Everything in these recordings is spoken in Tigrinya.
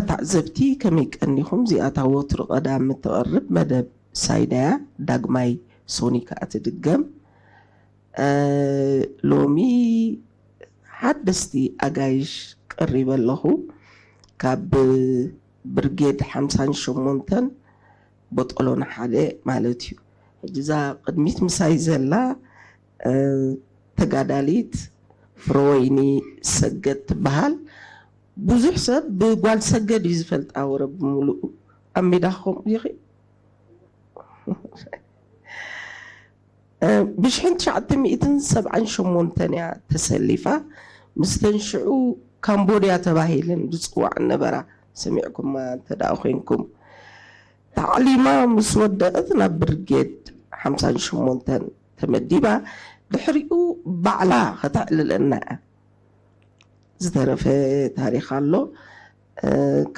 ተዓዘብቲ ከመይ ቀኒኹም? እዚኣታ ወትሩ ቀዳም እትቐርብ መደብ ሳይዳያ ዳግማይ ሶኒ ከኣ ትድገም። ሎሚ ሓደስቲ ኣጋይሽ ቀሪበ ኣለኹ። ካብ ብርጌድ ሓምሳን ሸሞንተን ቦጦሎን ሓደ ማለት እዩ። ሕጂ እዛ ቅድሚት ምሳይ ዘላ ተጋዳሊት ፍረወይኒ ሰገድ ትበሃል። ብዙሕ ሰብ ብጓል ሰገድ እዩ ዝፈልጣ። ወረ ብምሉኡ ኣብ ሜዳ ከምኡ ዲኺ? ብሽሕን ትሽዓተ ሚእትን ሰብዓን ሸሞንተን እያ ተሰሊፋ። ምስተን ሽዑ ካምቦድያ ተባሂለን ዝፅዋዕ ነበራ፣ ሰሚዕኩማ እንተ ደኣ ኮይንኩም። ታዕሊማ ምስ ወደቐት ናብ ብርጌድ ሓምሳን ሸሞንተን ተመዲባ፣ ድሕሪኡ ባዕላ ከተዕልለና እያ። ዝተረፈ ታሪኽ ኣሎ።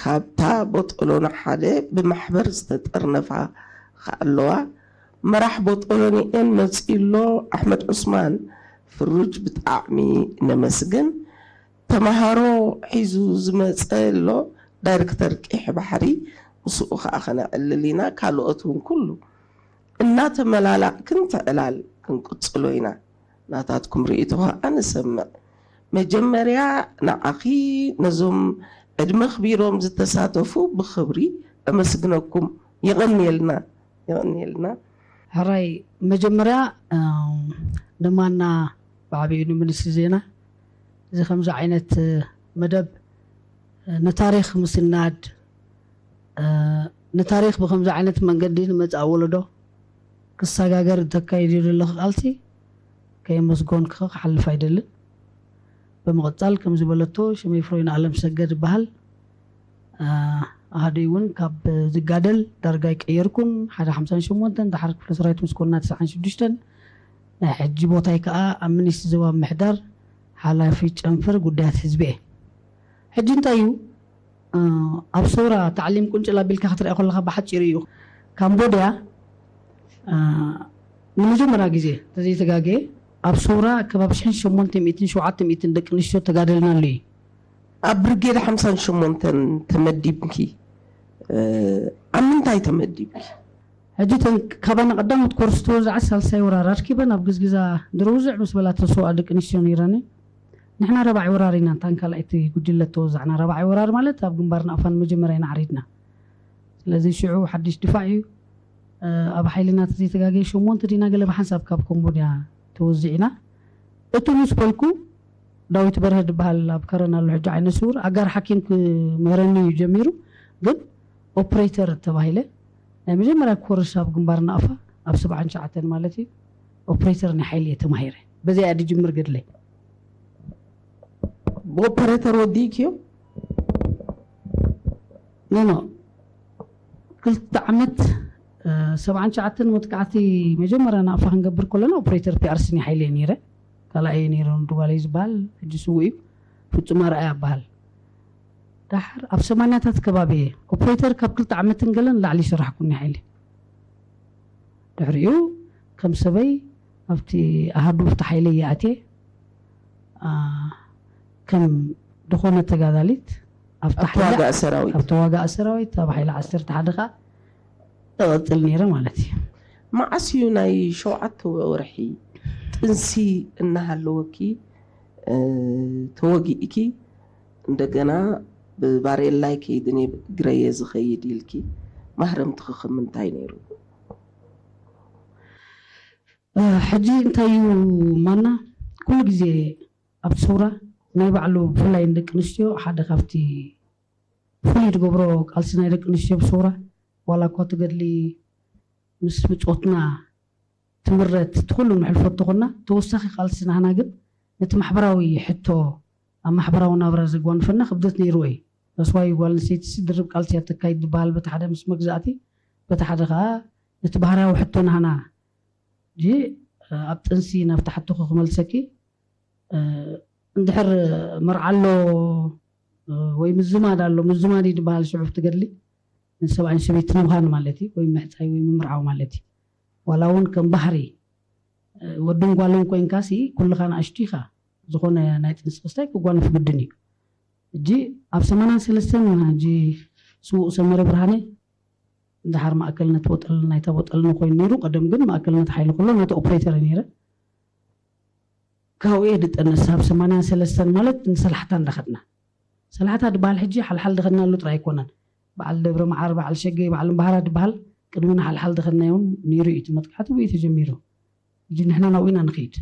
ካብታ ቦጦሎኒ ሓደ ብማሕበር ዝተጠርነፋ ከኣ ኣለዋ። መራሕ ቦጦሎኒኤን መጺኡ ኣሎ ኣሕመድ ዑስማን ፍሩጅ፣ ብጣዕሚ ነመስግን። ተምሃሮ ሒዙ ዝመጸ ኣሎ ዳይረክተር ቂሕ ባሕሪ፣ ምስኡ ከኣ ከነዕልል ኢና። ካልኦት እውን ኩሉ እናተመላላእክን ትዕላል ክንቅጽሎ ኢና። ናታትኩም ርእይቶ ከኣ ንሰምዕ። መጀመርያ ንዓኺ ነዞም ዕድመ ኣኽቢሮም ዝተሳተፉ ብኽብሪ እመስግነኩም። የቐንየልና፣ የቐንየልና። ሕራይ መጀመርያ ንማና ብዓብዩ ንምንስ ዜና እዚ ከምዚ ዓይነት መደብ ንታሪኽ ምስናድ ንታሪኽ ብከምዚ ዓይነት መንገዲ ንመጻኢ ወለዶ ክሰጋገር እተካይድዮ ዘለኺ ቃልሲ ከየመስገንኩኺ ክሓልፍ ኣይደልን። ብምቕጻል ከም ዝበለቶ ሽመይ ፍሮይን ኣለም ሰገድ ይበሃል። ኣሃደይ እውን ካብ ዝጋደል ዳርጋ ኣይቀየርኩን። ሓደ ሓምሳን ሸሞንተን ደሓር ክፍለ ሰራዊት ምስ ኮና ትስዓን ሽዱሽተን ናይ ሕጂ ቦታይ ከኣ ኣብ ሚኒስትሪ ዞባ ምምሕዳር ሓላፊ ጨንፈር ጉዳያት ህዝቢ እየ። ሕጂ እንታይ እዩ ኣብ ሰውራ ታዕሊም ቁንጭል ኣቢልካ ክትሪኣ ከለካ ብሓፂሩ እዩ። ካምቦድያ ንመጀመርያ ግዜ ተዘይተጋገየ ኣብ ሰውራ ከባቢ ሽሕን ሸሞንተ ሚእትን ሸውዓተ ሚእትን ደቂ ኣንስትዮ ተጋደልናሉ እዩ። ኣብ ብርጌድ ሓምሳን ሸሞንተን ተመዲብኪ ኣብ ምንታይ ተመዲብኪ? ሕጂ እተን ካባና ቀዳሞት ኮርስ ተወዝዓ ሳልሳይ ወራር ኣርኪበን ኣብ ግዝግዛ ድረውዝዕ ምስ በላ ተሰውኣ ደቂ ኣንስትዮ ነይረን እየን። ንሕና ራብዓይ ወራር ኢና እታን ካልኣይቲ ጉጅለ ተወዛዕና። ራብዓይ ወራር ማለት ኣብ ግንባር ናቕፋ ንመጀመርያ ኢና ዓሪድና። ስለዚ ሽዑ ሓድሽ ድፋዕ እዩ። ኣብ ሓይልና ተዘይተጋገየ ሸሞንተ ዲና ገለ ብሓንሳብ ካብ ኮምቦድያ ተወዚዕና። እቱ ምስ በልኩ ዳዊት በርሀ ዝበሃል ኣብ ከረን ኣሎ ሕጂ ዓይነ ስውር ኣጋር ሓኪም ክምህረኒ እዩ ጀሚሩ። ግን ኦፕሬተር ተባሂለ ናይ መጀመርያ ኮርስ ኣብ ግንባር ናቕፋ ኣብ ሰብዓን ትሽዓተን ማለት እዩ ኦፕሬተር ናይ ሓይሊ እየ ተማሂረ። በዚኣ እያ ድጅምር ገድለይ። ብኦፐሬተር ወዲእክዮ? ኖ ኖ ክልተ ዓመት ሰብዓን ትሽዓተን መጥቃዕቲ መጀመርያ ናቕፋ ክንገብር ከለና ኦፕሬተር ፒኣርሲ ናይ ሓይሊ እየ ነይረ። ካልኣይ እየ ነይረ ንድጓለይ ዝበሃል ሕጂ ስዉእ እዩ። ፍጹም ኣርኣያ ይበሃል። ዳሓር ኣብ ሰማንያታት ከባቢ እየ ኦፕሬተር ካብ ክልተ ዓመትን ገለን ንላዕሊ ይሰራሕኩ ናይ ሓይሊ። ድሕሪኡ ከም ሰበይ ኣብቲ ኣሃዱ ኣብቲ ሓይለይ ይኣትየ ከም ዝኾነ ተጋዳሊት ኣብ ተዋጋእ ሰራዊት ኣብ ተዋጋእ ሰራዊት ኣብ ሓይሊ ዓሰርተ ሓደ ከዓ እቐፅል ነይረ ማለት እዩ። መዓስ እዩ ናይ ሸውዓተ ወርሒ ጥንሲ እናሃለወኪ ተወጊእኪ እንደገና ብባሬላይ ከይድን እግረየ ዝኸይድ ኢልኪ ማህረምትኺ ኸ ምንታይ ነይሩ? ሕጂ እንታይ እዩ ማና ኩሉ ግዜ ኣብ ሰውራ ናይ ባዕሉ ብፍላይ ንደቂ ኣንስትዮ ሓደ ካብቲ ፍሉይ ዝገብሮ ቃልሲ ናይ ደቂ ኣንስትዮ ብሰውራ ዋላ እኳ ትገድሊ ምስ ብፆትና ትምረት ትኩሉ ንሕልፎ ተኾና ተወሳኺ ቃልሲ ናህና ግን ነቲ ማሕበራዊ ሕቶ ኣብ ማሕበራዊ ናብራ ዘጓንፈና ክብደት ነይርዎ እዩ። ተስዋይ ጓል ኣንስተይቲ ድርብ ቃልሲ እያ ተካይድ ዝበሃል በቲ ሓደ ምስ መግዛእቲ በቲ ሓደ ከዓ ነቲ ባህርያዊ ሕቶ ናህና ጂ ኣብ ጥንሲ ናብቲ ሕቶኺ ክመልሰኪ እንድሕር መርዓ ኣሎ ወይ ምዝማድ ኣሎ ምዝማድ እዩ ዝበሃል ሽዑ ትገድሊ ንሰብኣይን ሰበይቲ ምዃን ማለት እዩ ወይ ምሕፃይ ወይ ምምርዓው ማለት እዩ ዋላ እውን ከም ባህሪ ወድን ጓልን ኮይንካሲ ኩልኻ ንኣሽቱ ኢኻ ዝኾነ ናይ ጥንሲ ክስታይ ክጓነፍ ግድን እዩ ሕጂ ኣብ ሰማንያን ሰለስተን ሕጂ ስዉእ ሰመረ ብርሃነ ድሓር ማእከልነት ቦጠል ናይታ ቦጠል ኮይኑ ነይሩ። ቀደም ግን ማእከልነት ሓይሊ ከሎ ናቲ ኦፕሬተር ነይረ። ካብኡ እየ ድጠነስ ኣብ ሰማንያን ሰለስተን ማለት ንሰላሕታ እንዳኸድና ሰላሕታ ድበሃል ሕጂ ሓልሓል ድኸድናሉ ጥራይ ኣይኮነን። በዓል ደብረ መዓር፣ በዓል ሸገይ፣ በዓል እምበሃራ ድበሃል ቅድሚ ንሓልሓል ድኸድናዮ እውን ነይሩ እዩ። እቲ መጥቃዕቲ ብኡ ተጀሚሩ። ሕጂ ንሕና ናብኡ ኢና ንኸይድ።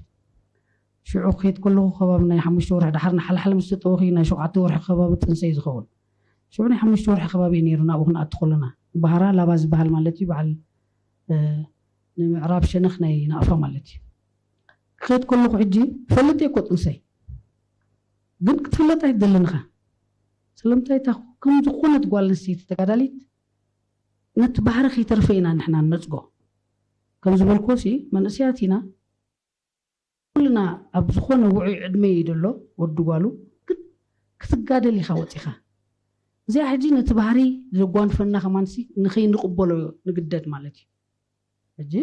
ሽዑ ክኸይድ ከለኹ ከባቢ ናይ ሓሙሽተ ወርሒ ድሓር ንሓልሓል ምስ ተጠወኺ ናይ ሸውዓተ ወርሒ ከባቢ ጥንሰይ ዝኸውን ሽዑ ናይ ሓሙሽተ ወርሒ ከባቢ እዩ ነይሩ። ናብኡ ክንኣቱ ከለና እምበሃራ ላባ ዝበሃል ማለት እዩ በዓል ንምዕራብ ሸነኽ ናይ ናቕፋ ማለት እዩ። ክኸይድ ከለኹ ሕጂ ፈልጥ እየ እኮ ጥንሰይ ግን ክትፍለጥ ኣይትደልን ኢኻ። ስለምንታይ እታ ከም ዝኾነት ጓል ኣንስተይቲ ተጋዳሊት ነቲ ባህሪ ከይተርፈ ኢና ንሕና ንነፅጎ። ከም ዝበልክዎ ሲ መንእሰያት ኢና ኩልና ኣብ ዝኾነ ውዑይ ዕድመ እዩ ዘሎ ወዲ ጓሉ ግን ክትጋደል ኢኻ ወፂኻ። እዚኣ ሕጂ ነቲ ባህሪ ዘጓንፈና ከማንሲ ንኸይንቕበሎ ንግደድ ማለት እዩ። ሕጂ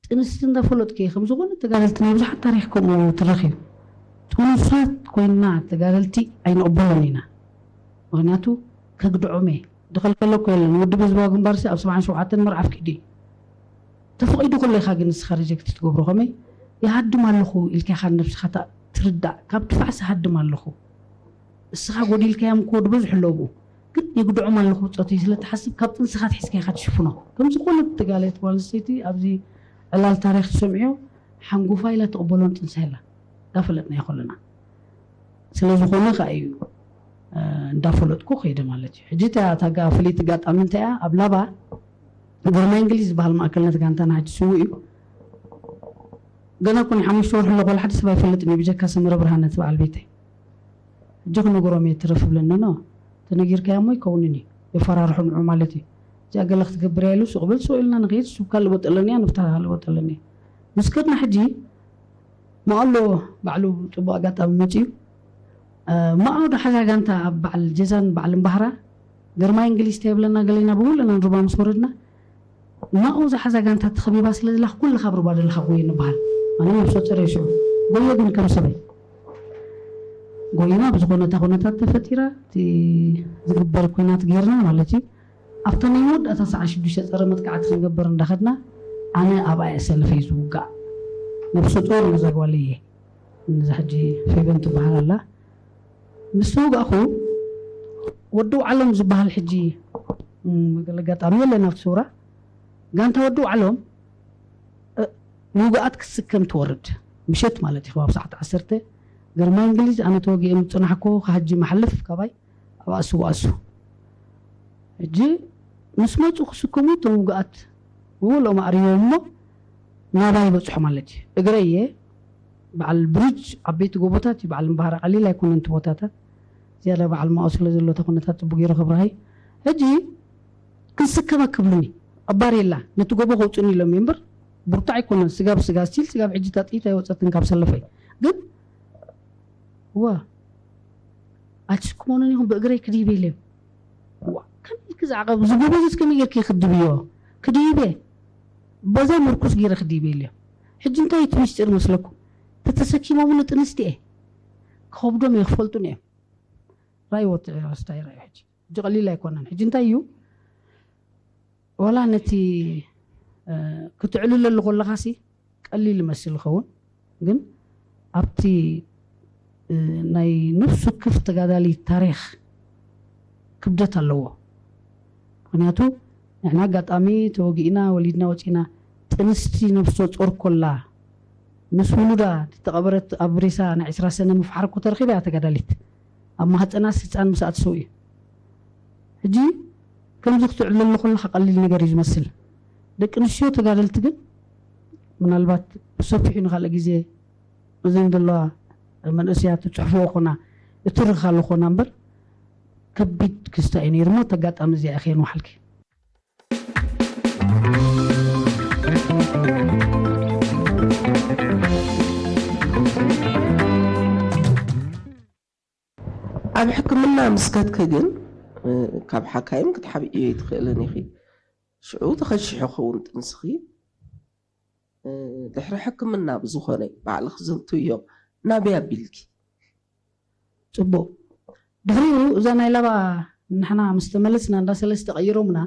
ጥንስቲ እንዳፈለጥከ ከም ዝኾነ ተጋደልቲ ናይ ብዙሓት ታሪኽ ከምኡ ትረኺብ። ጥኑሳት ኮይንና ተጋደልቲ ኣይንቕበሎን ኢና። ምኽንያቱ ከግድዖም እየ ድኸልከሎ እኮ የለን። ውድብ ህዝባዊ ግንባርሲ ኣብ ሰብዓን ሸውዓተን ምርዓፍ ክዲ ተፈቒዱ ከሎ ኢኻ ግን ንስኻ ሪጀክት ትገብሮ ከመይ ይሃድም ኣለኹ ኢልካ ኢኻ ነብስኻ ትርዳእ ካብ ድፋዕሲ ሃድም ኣለኹ እስኻ ጎዲልካዮም ክወዱ ብዙሕ ኣለዉ ግን የግድዖም ኣለኹ ብፆተይ ስለ ትሓስብ ካብ ጥንስኻ ትሒዝካ ኢኻ ትሽፍኖ ከም ዝኾነት ተጋለየት ጓል ኣንስተይቲ ኣብዚ ዕላል ታሪክ ትሰምዕዮ ሓንጎፋ ኢላ ትቕበሎን ጥንሳ ኢላ እንዳፈለጥና ይኸለና ስለ ዝኾነ ከዓ እዩ እንዳፈለጥኩ ከይደ ማለት እዩ ሕጂ እታ ፍልይቲ ጋጣሚ እንታይ እያ ኣብ ላባ ግርማ እንግሊዝ ዝበሃል ማእከልነት ጋንታና ሕጂ ስዉ እዩ ገና እኮ ናይ ሓሙሽተ ወርሒ ኣለኹ ወላ ሓደ ሰብ ኣይፈልጥን እዩ ብጀካ ሰመረ ብርሃነ እቲ በዓል ቤተይ ሕጂ ክነግሮም እየ ትረፍ ብለኒ ኖ ተነጊርካዮ እሞ ይከውንን እዩ የፈራርሑ ንዑ ማለት እዩ እዚኣ ገለ ክትገብር እያ ኢሉ ሱቕ በል ሱቕ ኢልና ንኸይድ ሱብ ካልእ ወጠለኒ እያ ንፍታ ካልእ ወጠለኒ እያ ምስ ከድና ሕጂ ማኣሎ ባዕሉ ፅቡቅ ኣጋጣሚ መፅዩ ማኣሎ ዶ ሓዛ ጋንታ ኣብ በዓል ጀዛን በዓል እምባህራ ግርማይ እንግሊዝ ተየብለና ገለና ብኩልና ንሩባ ምስ ወረድና ማኡ ዝሓዛ ጋንታ ተኸቢባ ስለ ዘላ ኩሉ ካብ ሩባ ደለኻ ጎየ ንበሃል ኣነ ነብሶ ፀረ ሽዑ ጎየ ግን ከም ሰበይ ጎይና ብዝኾነ እታ ኩነታት ተፈጢራ እቲ ዝግበር ኩናት ገይርና ማለት እዩ ኣብታ ናይ መወዳእታ ሰዓ ሽዱሽተ ፀረ መጥቃዕቲ ክንገብር እንዳኸድና ኣነ ኣብኣ እየ ሰልፈይ ዝውጋእ ነብሰ ጦር ነዛ ጓለይ እየ ነዛ ሕጂ ፌቨን ትበሃል ኣላ ምስ ተወጋእኹ ወዲ ውዓሎም ዝበሃል ሕጂ ገለ ኣጋጣሚ የለን ኣብቲ ሰውራ ጋንታ ወዲ ውዓሎም ውግኣት ክትስከም ትወርድ ምሸት ማለት እዩ ከባብ ሰዓት ዓሰርተ ግርማ እንግሊዝ ኣነ ተወጊኤ ምፅናሕኮ ካሕጂ ማሓልፍ ካባይ ኣብ ኣሱ ኣሱ ሕጂ ምስ መፁ ክስከሙ እቶም ውግኣት ብውልኦም ኣዕርዮም እሞ ናባይ በፅሑ ማለት እዩ እግረየ በዓል ብሪጅ ዓበይቲ ጎቦታት እዩ በዓል እምበሃር ቀሊል ኣይኮነን እቲ ቦታታት ዝያዳ በዓል ማኦ ስለ ዘሎ እታ ኩነታት ፅቡቅ ገይሩ ክብርሃይ ሕጂ ክንስከመ ክብሉኒ ኣብ ባሬላ ነቲ ጎቦ ከውፅኒ ኢሎም እምበር ቡርታ ኣይኮነን ስጋብ ስጋ ስቲል ስጋብ ሕጂ እታ ጥይት ኣይወፀትን ካብ ሰለፈይ ግን ዋ ኣይትስክሞንን ኢኹም ብእግረይ ክድይበ ኢለ ዋ ከመይ ክዛዕቐብ ዝጎበዝስ ከመይ ጌርክ ክድብዮ ክድይበ በዛ ምርኩስ ገይረ ክድይበ ኢለ ሕጂ እንታይ እቲ ምስጢር መስለኩም ተተሰኪሞምኒ ጥንስቲ እየ ከብዶም እየ ክፈልጡን እዮም ራይ ወጥዕ ስታይ ራይ ሕጂ ሕጂ ቀሊል ኣይኮነን ሕጂ እንታይ እዩ ወላ ነቲ ክትዕልለሉ ከለኻሲ ቀሊል ይመስል ይኸውን ግን ኣብቲ ናይ ነፍሱ ክፍ ተጋዳሊ ታሪክ ክብደት ኣለዎ ምክንያቱ ንሕና ኣጋጣሚ ተወጊእና ወሊድና ወፂና ጥንስቲ ነፍሶ ፆር ኮላ ምስ ውሉዳ ዝተቐበረት ኣብ ሬሳ ናይ ዕስራ ሰነ ምፍሓር እኮ ተረኺባ እያ ተጋዳሊት ኣብ ማህፀናስ ህፃን ምስ ኣትሰው እዩ ሕጂ ከምዚ ክትዕለሉ ከለካ ቀሊል ነገር እዩ ዝመስል ደቂ ኣንስትዮ ተጋደልቲ ግን ምናልባት ብሰፊሑ ንካልእ ግዜ እዘን ዘለዋ መንእሰያት ትፅሕፍዎ ኮና እትርኽ ኣሎ ኮና እምበር ከቢድ ክስታ እዩ ነይሩ ሞ ተጋጣሚ እዚኣ ከየንውሓልኪ ኣብ ሕክምና ምስ ከድኪ ግን ካብ ሓካይም ክትሓብእዮ ኣይትኽእልን ኢኺ። ሽዑ ተኸሺሑ ክኸውን ጥንስኺ። ድሕሪ ሕክምና ብዝኾነ ባዕልኺ ዘትውዮ ናበይ ኣቢልኪ? ጽቡቕ። ድሕሪኡ እዛ ናይ ላባ ንሕና ምስ ተመለስና እንዳ ሰለስተ ቀይሮምና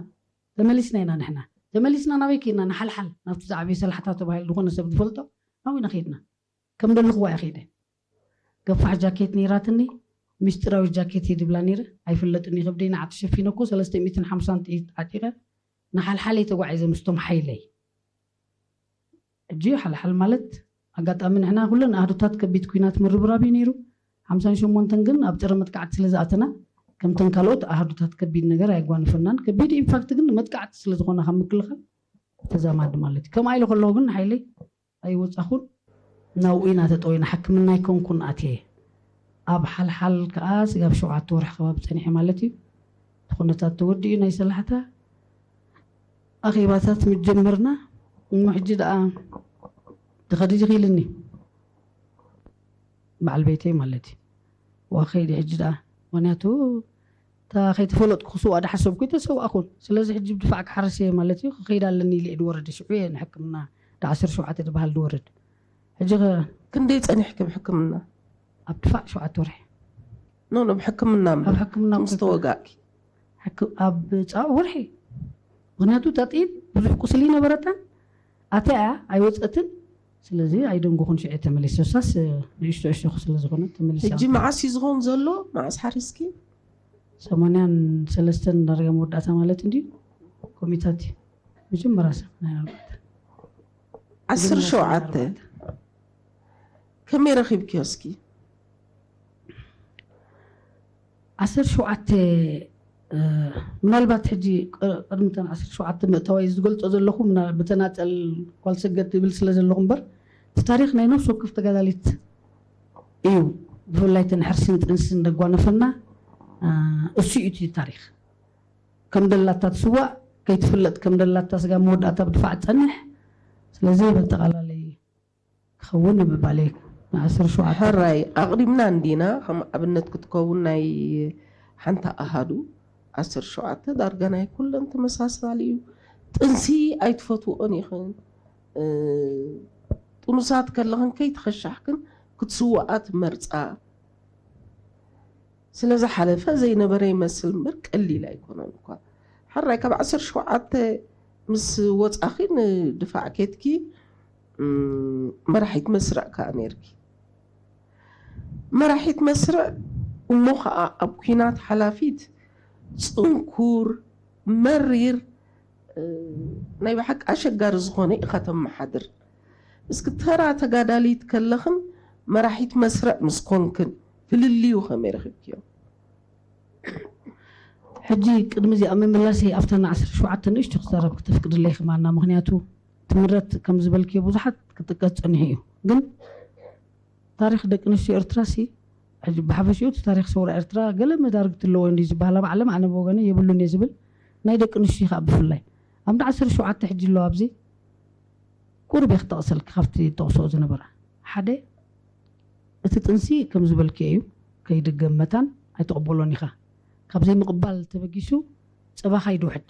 ተመሊስና ኢና። ንሕና ተመሊስና ናበይ ከይድና? ንሓልሓል ናብቲ ዝዓበየ ሰላሕታ ተባሂሉ ዝኾነ ሰብ ዝፈልጦ ኣብኡ ኢና ከይድና። ከም ደለኹዋ እየ ከይደ። ገፋሕ ጃኬት ነይራትኒ፣ ሚስጢራዊ ጃኬት እየ ድብላ ነይረ። ኣይፍለጥን ይኸብደይ ንዓ ተሸፊነ እኮ ሰለስተ ሚእትን ሓምሳን ጥይት ዓጢቐ ንሓልሓለይ ተጓዒዘ ምስቶም ሓይለይ። ሕጂ ሓልሓል ማለት ኣጋጣሚ ንሕና ኩለን ኣህዱታት ከቢድ ኩናት ምርብራብ እዩ ነይሩ። ሓምሳን ሸሞንተን ግን ኣብ ፀረ መጥቃዕቲ ስለ ዝኣተና ከምተን ካልኦት ኣህዱታት ከቢድ ነገር ኣየጓንፈናን። ከቢድ ኢንፋክት ግን መጥቃዕቲ ስለ ዝኾነ ካብ ምክልኻል ተዛማዲ ማለት እዩ። ከምኣ ኢለ ከለኹ ግን ሓይለይ ኣይወፃኹን። ናብኡ ኢና ተጠዊና። ሕክምና ኣይኮንኩን ኣትየ። ኣብ ሓልሓል ከዓ ስጋብ ሸውዓተ ወርሒ ከባቢ ፀኒሐ ማለት እዩ። እቲ ኩነታት ተወዲኡ ናይ ሰላሕታ ኣኼባታት ምጀመርና። እሞ ሕጂ ደኣ ተኸዲ ኢልኒ በዓል ቤተይ ማለት እዩ። ዋ ከይዲ ሕጂ ደኣ ምክንያቱ እታ ከይተፈለጥኩ ክስዋእ ዳሓሰብኩ ተሰዋእኩን። ስለዚ ሕጂ ብድፋዕ ክሓርስ እየ ማለት እዩ። ክኸይድ ኣለኒ ኢለ እየ ዝወረደ። ሽዑ እየ ንሕክምና ዳ ዓሰርተ ሸውዓተ ዝበሃል ዝወርድ። ሕጂ ኸ ክንደይ ጸኒሕኪ ብሕክምና? ኣብ ድፋዕ ሸውዓተ ወርሒ። ኖ ኖ፣ ብሕክምና ኣብ እምበር ሕክምና ምስ ተወጋእኪ። ሕክ- ኣብ ጻ ወርሒ። ምክንያቱ እታ ጥይት ብዙሕ ቁስሊ ነበረታን ኣትያ እያ ኣይወፀትን። ስለዚ ኣይደንጎኹን ሽዑ ተመሊሰ። እሳስ ንእሽቶ እሾኽ ስለ ዝኾነ ተመሊሳ። ሕጂ መዓስ እዩ ዝኾን ዘሎ? መዓስ ሓሪስኪ? ሰማንያን ሰለስተን ዳርጋ መወዳእታ ማለት እንድዩ። ኮሚታት እዩ። መጀመርያ ሰማንያን ኣርባዕተ። ዓሰርተ ሸውዓተ። ከመይ ረኺብክዮ እስኪ? ዓሰርተ ሸውዓተ፣ እ፣ ምናልባት ሕጂ ቅ- ቅድሚ እተን ዓሰርተ ሸውዓተ ምእታወይ ዝገልጾ ዘለኹ ምና- ብተናጸል ጓል ሰገድ ትብል ስለ ዘለኹ እምበር፣ እቲ ታሪኽ ናይ ነፍሲ ወከፍ ተጋዳሊት እዩ። ብፍላይ እተን ሕርስን ጥንስን ደጓነፈና፣ እ፣ እሱ እዩ እቲ ታሪኽ። ከም ደላታ ትስዋእ፣ ከይትፍለጥ ከም ደላታ ስጋ መወዳእታ ብድፋዕ ትጸንሕ። ስለዚ በጠቓላለይ ክኸውን ንምባል እየ። ንዓሰርተ ሸውዓተ። ሕራይ ኣቕሪብና እንዲና፣ ከም ኣብነት ክትከውን ናይ ሓንቲ ኣሃዱ ዓሰርተ ሸውዓተ ዳርጋ ናይ ኩለን ተመሳሳሊ እዩ። ጥንሲ ኣይትፈትውኦን ኢኽን። እ፣ ጥኑሳት ከለኽን ከይተኸሻሕክን ክትስውኣ ትመርጻ። ስለ ዝሓለፈ ዘይነበረ ይመስል እምበር ቀሊል ኣይኮነን እኳ። ሕራይ ካብ ዓሰርተ ሸውዓተ ምስ ወጻኺ ንድፋዕ ኬድኪ፣ እም፣ መራሒት መስርዕ ከኣ ነይርኪ። መራሒት መስርዕ እሞ ኸኣ ኣብ ኲናት ሓላፊት ጽንኩር፣ መሪር፣ እ፣ ናይ ብሓቂ ኣሸጋሪ ዝኾነ ኢኻ ተመሓድር። እስኪ ተራ ተጋዳሊት ከለኽን መራሒት መስርዕ ምስ ኮንክን ፍልልዩ ከመይ ረኺብክዮ? ሕጂ ቅድሚ እዚኣ ምምላሰይ ኣብታ ን ዓሰርተ ሸውዓተ ንእሽቶ ክዛረብ ክተፍቅድለይ ከማና፣ ምኽንያቱ ትምረት ከም ዝበልክዮ ብዙሓት ክጥቀስ ጸኒሑ እዩ። ግን ታሪኽ ደቂ ኣንስትዮ ኤርትራ ሲ፣ ሕጂ ብሓፈሽኡ እቲ ታሪኽ ሰውራ ኤርትራ ገለ መዳርግቲ ኣለዎ እንዲ ዝበሃል ኣብ ዓለም፣ ኣነ ብወገነ የብሉን እየ ዝብል፣ ናይ ደቂ ኣንስትዮ ከዓ ብፍላይ። ኣብ ዓሰርተ ሸውዓተ ሕጂ ኣለዋ ኣብዚ፣ ቁሩብ እየ ክጠቕሰልኪ ካብቲ ጠቕሶ ዝነበራ። ሓደ፣ እቲ ጥንሲ ከም ዝበልክዮ እዩ፣ ከይድገም መታን ኣይትቕበሎን ኢኻ። ካብ ዘይምቕባል ተበጊሱ ጸባኻ ይድውሕድ፣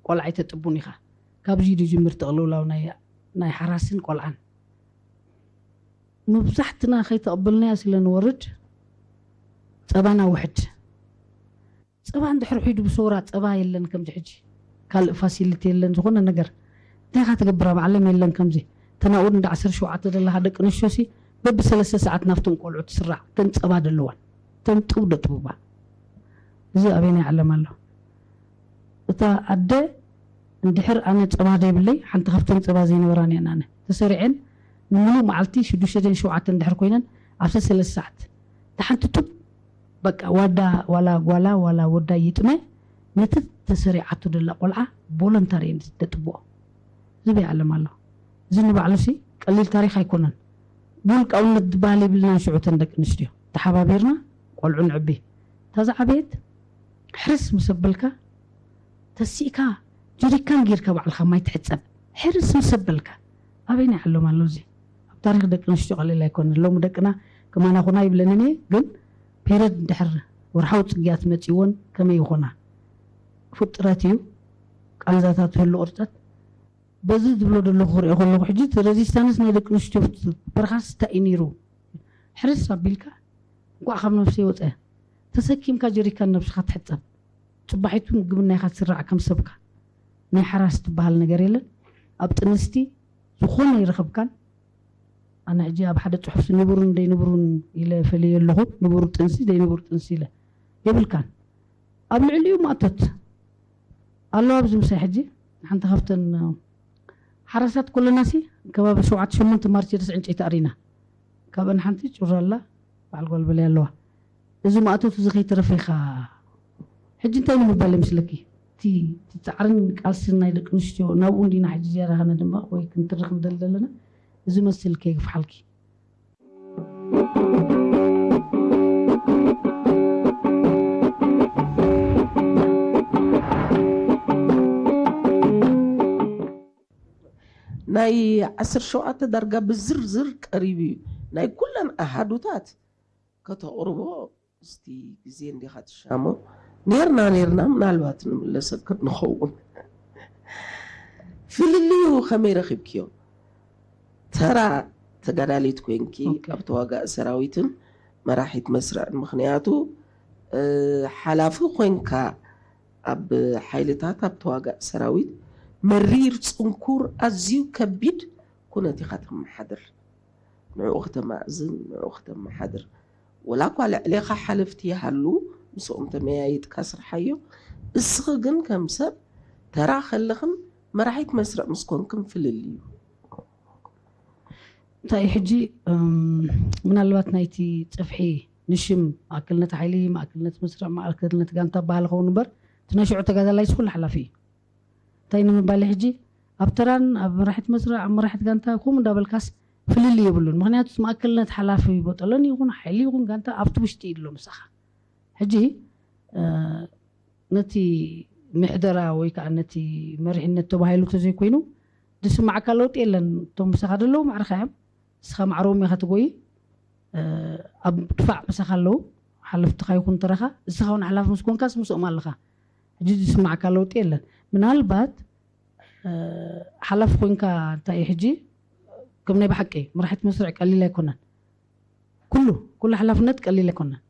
ቆልዓ ኣይተጥቡን ኢኻ። ካብዚ እዩ ዝጅምር ተቕልውላው ናይ፣ ናይ ሓራስን ቆልዓን። መብዛሕትና ከይተቐበልናዮ ስለ ንወርድ ጸባና ውሕድ። ጸባ እንድሕር ውሒዱ ብሰውራ ጸባ የለን ከምዚ ሕጂ። ካልእ ፋሲሊቲ የለን ዝኾነ ነገር። እንታይ ኢኻ ትገብር ኣብ ዓለም የለን ከምዚ። ተናኡ እንዳ ዓሰርተ ሸውዓተ ዘለኻ ደቂ ኣንስትዮሲ በብሰለስተ ሰዓት ናብቶም ቆልዑ ትስራዕ። እተን ጸባ ደለዋን። እተን ጥው ደጥቡባ። እዚ ኣበየናይ ዓለም ኣሎ? እታ ኣደ እንድሕር ኣነ ጸባ ዘይብለይ፣ ሓንቲ ካብተን ጸባ ዘይነበራን እየን ኣነ። ተሰሪዐን ንምሉእ መዓልቲ ሽዱሽተ ድየን ሸውዓተ እንድሕር ኮይነን፣ ኣብቲ ሰለስተ ሰዓት እታ ሓንቲ ጡብ፣ በቃ ዋዳ ዋላ ጓላ ዋላ ወዳ ይጥመ፣ ነቲ ተሰሪዓቶ ደላ ቆልዓ ቮለንታሪ እየን ደጥብኦ። ዝበይ ዓለም ኣሎ። እዚ ንባዕሉሲ ቀሊል ታሪኽ ኣይኮነን። ብውልቃውነት ዝበሃል የብልናን ሽዑ እተን ደቂ ኣንስትዮ። ተሓባቢርና ቆልዑ ንዕቢ። እታ ዝዓበየት ሕርስ ምስ ኣበልካ፣ ተሲእካ ጀሪካን ጌርካ ባዕልኻ ማይ ትሕጸብ። ሕርስ ምስ ኣበልካ፣ ኣበየናይ ዓለም ኣሎ እዚ? ኣብ ታሪኽ ደቂ ኣንስትዮ ቀሊል ኣይኮነን። ሎሚ ደቅና ከማና ኹና ይብለንን እየ፣ ግን ፔረድ እንድሕር ወርሓዊ ጽግያት መጺእወን ከመይ ይኾና? ፍጥረት እዩ። ቃንዛታት ህሉ ቅርጸት። በዚ ዝብሎ ዘለኹ ክሪኦ ከለኹ፣ ሕጂ እቲ ሬዚስታንስ ናይ ደቂ ኣንስትዮ በርኻስ እንታይ እዩ ነይሩ? ሕርስ ኣቢልካ፣ እንቋዕ ካብ ነብሰይ ወጸ። ተሰኪምካ ጀሪካን ነብስኻ ትሕጸብ። ጽባሒቱ ምግብና ኢኻ ትስራዕ ከም ሰብካ። ናይ ሓራስ ትበሃል ነገር የለን። ኣብ ጥንስቲ ዝኾነ ይረኸብካን። ኣነ ሕጂ ኣብ ሓደ ጽሑፍ ንቡርን ዘይንቡርን ኢለ ፈልየ ኣለኹ። ንቡር ጥንሲ ዘይንቡር ጥንሲ ኢለ የብልካን። ኣብ ልዕሊኡ ማእቶት ኣለዋ ኣብዚ ምሳይ ሕጂ ሓንቲ ካብተን ሓራሳት ኮለናሲ ከባቢ ሸውዓተ ሸሞንተ ማርቸደስ ዕንጨይቲ ኣሪና ካብአን ሓንቲ ጩራላ በዓል ጓልበለይ ኣለዋ። እዚ ማእቶት እዚ ከይተረፈ ኢኻ ሕጂ እንታይ ንምባል ይመስለኪ? እቲ እቲ ጻዕርን ቃልስን ናይ ደቂ ኣንስትዮ ናብኡ እንዲና ሕጂ ዝያዳ ከነድምቕ ወይ ክንትርኽ ንደሊ ዘለና። እዚ መስል ከየግፍሓልኪ። ናይ ዓሰርተ ሸውዓተ ዳርጋ ብዝርዝር ቀሪቡ እዩ። ናይ ኩለን ኣሃዱታት ከተቕርቦ እስቲ ግዜ እንዲኻ ትሻሞ። ኔርና ኔርና ምናልባት ንምለሰክር ንኸውን። ፍልልዩ ከመይ ረኺብክዮ? ተራ ተጋዳሊት ኮይንኪ ኣብ ተዋጋእ ሰራዊትን መራሒት መስርዕን፣ ምኽንያቱ ሓላፊ ኮይንካ ኣብ ሓይልታት ኣብ ተዋጋእ ሰራዊት መሪር፣ ጽንኩር፣ ኣዝዩ ከቢድ ኩነት ኢኻ ተመሓድር። ንዕኡ ከተማእዝን ንዕኡ ከተመሓድር፣ ወላ እኳ ልዕሌኻ ሓለፍቲ ይሃሉ፣ ምስኦም ተመያይጥካ ስርሓዮ። እስኺ ግን ከም ሰብ ተራ ከለኽን መራሒት መስርዕ ምስ ኮንክን ፍልል እዩ። እንታይ እዩ ሕጂ ምናልባት ናይቲ ጽፍሒ ንሽም ማእከልነት ሓይሊ፣ ማእከልነት መስርዕ፣ ማእከልነት ጋንታ በሃል ኸውን እምበር እቲ ናይ ሽዑ ተጋዳላይ ኩሉ ሓላፊ እዩ። እንታይ ንምባል ሕጂ ኣብ ተራን ኣብ መራሒት መስርዕ ኣብ መራሒት ጋንታ ከምኡ እንዳበልካስ ፍልልይ የብሉን። ምክንያቱ እቲ ማእከልነት ሓላፊ ቦጠሎኒ ይኹን ሓይሊ ይኹን ጋንታ ኣብቲ ውሽጢ እዩ ኣሎ ምሳኻ። ሕጂ ነቲ ምሕደራ ወይ ከዓ ነቲ መሪሕነት ተባሂሉ ተዘይኮይኑ ዝስማዕካ ለውጢ የለን። እቶም ምሳኻ ዘለዉ ማዕርኻ እዮም። እስኻ ማዕሮም ኢኻ ትጎይ ኣብ ድፋዕ ምሳኻ ኣለዉ ሓለፍትኻ ይኹን ተረኻ እስኻ እውን ሓላፍ ምስ ኮንካስ ምስኦም ኣለኻ። ሕጂ ዝስማዕካ ለውጢ የለን። ምናልባት ሓላፍ ኮንካ እንታይ እዩ ሕጂ ከም ናይ ብሓቂ መራሒት መስርዕ ቀሊል ኣይኮነን። ኩሉ ኩሉ ሓላፍነት ቀሊል ኣይኮነን።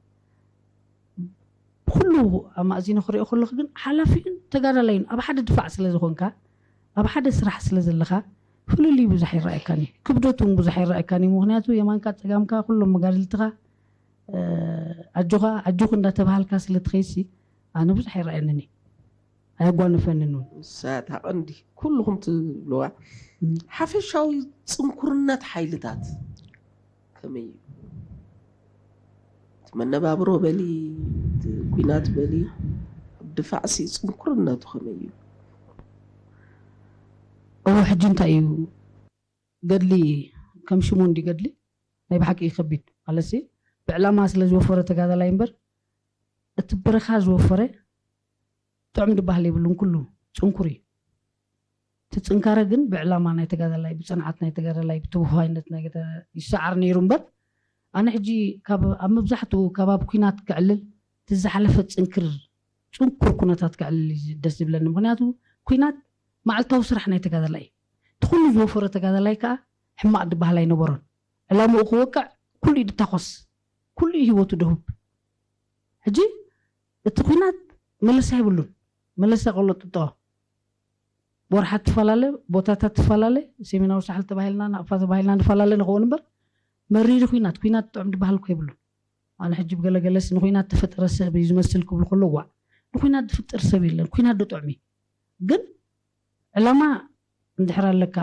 ብኩሉ ኣማእዚነ ክሪኦ ከለኹ ግን ሓላፊኡን ተጋዳላዩን ኣብ ሓደ ድፋዕ ስለ ዝኾንካ ኣብ ሓደ ስራሕ ስለ ዘለኻ ፍልልይ ብዙሕ ይረኣየካን እዩ። ክብደት እውን ብዙሕ ይረኣየካን እዩ። ምክንያቱ የማንካ ፀጋምካ ኩሎም መጋድልትኻ ኣጆኻ ኣጆኹ እንዳተባሃልካ ስለ ትኸይሲ ኣነ ብዙሕ ይረኣየንን እዩ። ኣየጓንፈንን እውን። ንሳ እታ ቀንዲ ኩልኹም ትብልዋ ሓፈሻዊ ፅንኩርነት ሓይልታት ከመይ እዩ? እቲ መነባብሮ በሊ እቲ ኲናት በሊ ኣብ ድፋዕሲ ፅንኩርነቱ ከመይ እዩ? እዎ ሕጂ እንታይ እዩ ገድሊ ከም ሽሙ እንዲ ገድሊ ናይ ብሓቂ እዩ ከቢድ ማለትሲ ብዕላማ ስለ ዝወፈረ ተጋዳላይ እምበር እቲ ብርኻ ዝወፈረ ጥዑም ድበሃል የብሉን ኩሉ ፅንኩር እዩ። እቲ ፅንካረ ግን ብዕላማ ናይ ተጋዳላይ ብፅንዓት ናይ ተጋዳላይ ብትውፋይነት ናይ ገዳ ይሰዓር ነይሩ እምበር ኣነ ሕጂ ካብ ኣብ መብዛሕትኡ ካብ ኣብ ኩናት ክዕልል እቲ ዝሓለፈ ፅንክር ፅንኩር ኩነታት ክዕልል እዩ ደስ ዝብለኒ። ምክንያቱ ኩናት መዓልታዊ ስራሕ ናይ ተጋዳላይ እዩ። እቲ ኩሉ ዝወፈረ ተጋዳላይ ከዓ ሕማቕ ዝበሃል ኣይነበሮን። ዕላምኡ ክወቅዕ ኩሉ እዩ ድታኮስ፣ ኩሉ እዩ ህይወቱ ደሁብ። ሕጂ እቲ ኩናት መለሳ የብሉን። መለሳ ቆሎ ጥጦ ወርሓት ትፈላለ፣ ቦታታት ትፈላለ፣ ሰሜናዊ ሳሕል ተባሂልና ናቕፋ ተባሂልና ንፈላለ ንኸውን እምበር መሪሪ ኩናት ኩናት ጥዑም ዝበሃል እኮ የብሉን። ኣነ ሕጂ ብገለገለስ ንኩናት ተፈጠረ ሰብ እዩ ዝመስል ክብሉ ከሎ ዋዕ ንኩናት ዝፍጠር ሰብ የለን። ኩናት ዶ ጥዑም እዩ? ግን ዕላማ እንድሕር ኣለካ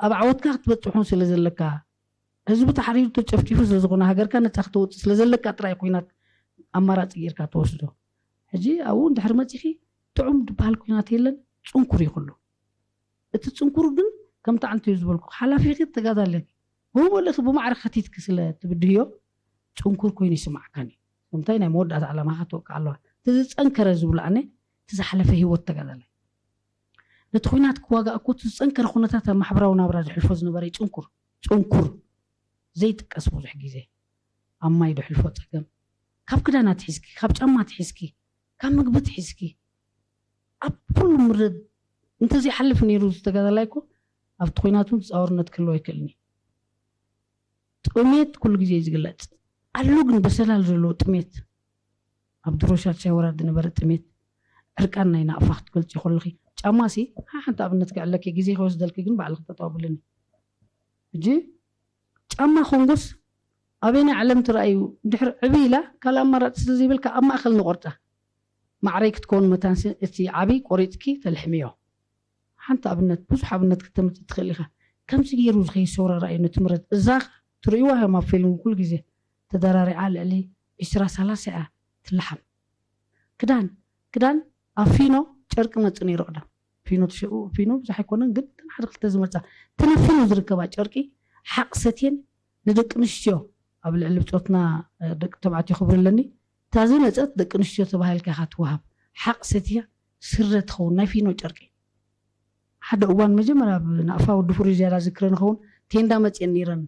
ኣብ ዓወትካ ክትበፅሑን ስለ ዘለካ ህዝቢ ተሓሪሩ ተጨፍጪፉ ስለ ዝኾነ ሃገርካ ነፃ ክተወፅእ ስለ ዘለካ ጥራይ ኩናት ኣማራፂ ጌርካ ትወስዶ። ሕጂ ኣብኡ እንድሕር መፂኺ ጥዑም ዝበሃል ኩናት የለን። ፅንኩር እዩ ኩሉ። እቲ ፅንኩር ግን ከምቲ ዓንተ እዩ ዝበልኩ ሓላፊኺ ተጋዳለኪ ብመልእኺ ብማዕረ ከቲትኪ ስለ ትብድህዮ ፅንኩር ኮይኑ ይስማዕካን እዩ። ከምታይ ናይ መወዳእታ ዕላማኻ ትወቅዕ ኣለዋ። እቲ ዝፀንከረ ዝብሉ ኣነ እቲ ዝሓለፈ ህይወት ተጋዳላይ ነቲ ኩናት ክዋጋእ እኮ እቲ ዝፀንከረ ኩነታት ኣብ ማሕበራዊ ናብራ ዝሕልፎ ዝነበረ እዩ ፅንኩር ፅንኩር ዘይጥቀስ ብዙሕ ግዜ ኣብ ማይ ድሕልፎ ፀገም ካብ ክዳናት ሒዝኪ ካብ ጫማት ሒዝኪ ካብ ምግብት ሒዝኪ ኣብ ኩሉ ምርድ እንተዘይሓልፍ ነይሩ ዝተጋዳላይ እኮ ኣብቲ ኩናት እውን ተፃወርነት ክህልዎ ኣይክእልን እዩ። ጥሜት ኩሉ ግዜ እዩ ዝግለፅ ኣሎ ግን በሰላል ዘለዎ ጥሜት ኣብ ድሮ ሻድሻይ ወራር ዝነበረ ጥሜት፣ ዕርቃን ናይ ናቕፋ ክትገልፂ ከለኺ፣ ጫማ ሲ ሓንቲ ኣብነት ክዕለኪ፣ ግዜ ከይወስደልኪ ግን ባዕልኺ ጠጠው ኣብልኒ። ሕጂ ጫማ ኮንጎስ ኣበየናይ ዓለም ትረኣዩ? እንድሕር ዕብይ ኢላ ካልእ ኣማራፂ ስለ ዘይብልካ ኣብ ማእኸል ንቆርፃ። ማዕረይ ክትከውን መታንሲ እቲ ዓብይ ቆሪፅኪ ተልሕምዮ። ሓንቲ ኣብነት፣ ብዙሕ ኣብነት ክተምፅእ ትኽእል ኢኻ። ከምዚ ገይሩ ዝኸይድ ሰውራ ረኣዩ ነቲ ምረት። እዛ ትርእይዋ እዮም ኣብ ፊልም ኩሉ ግዜ ተደራሪዓ ልዕሊ ዒስራ ሰላሳ እያ ትልሓም። ክዳን ክዳን ኣብ ፊኖ ጨርቂ መፅእ ነይሩ ቅዳም። ፊኖ ትሸ- ፊኖ ብዙሕ ኣይኮነን ግን እተን ሓደ ክልተ ዝመፃ፣ እተን ኣብ ፊኖ ዝርከባ ጨርቂ ሓቕ ሰትየን ንደቂ ኣንስትዮ፣ ኣብ ልዕሊ ብፆትና ደቂ ተባዕትዮ ክብሪ ኣለኒ፣ እታ ዝመፀት ደቂ ኣንስትዮ ተባሂልካ ኢኻ ትወሃብ። ሓቕ ሰትያ ስረ ትኸውን ናይ ፊኖ ጨርቂ። ሓደ እዋን መጀመርያ ኣብ ናቕፋ ወዲ ፍሩይ ዝያዳ ዝክረ ንኸውን ቴንዳ መፅየን ነይረን።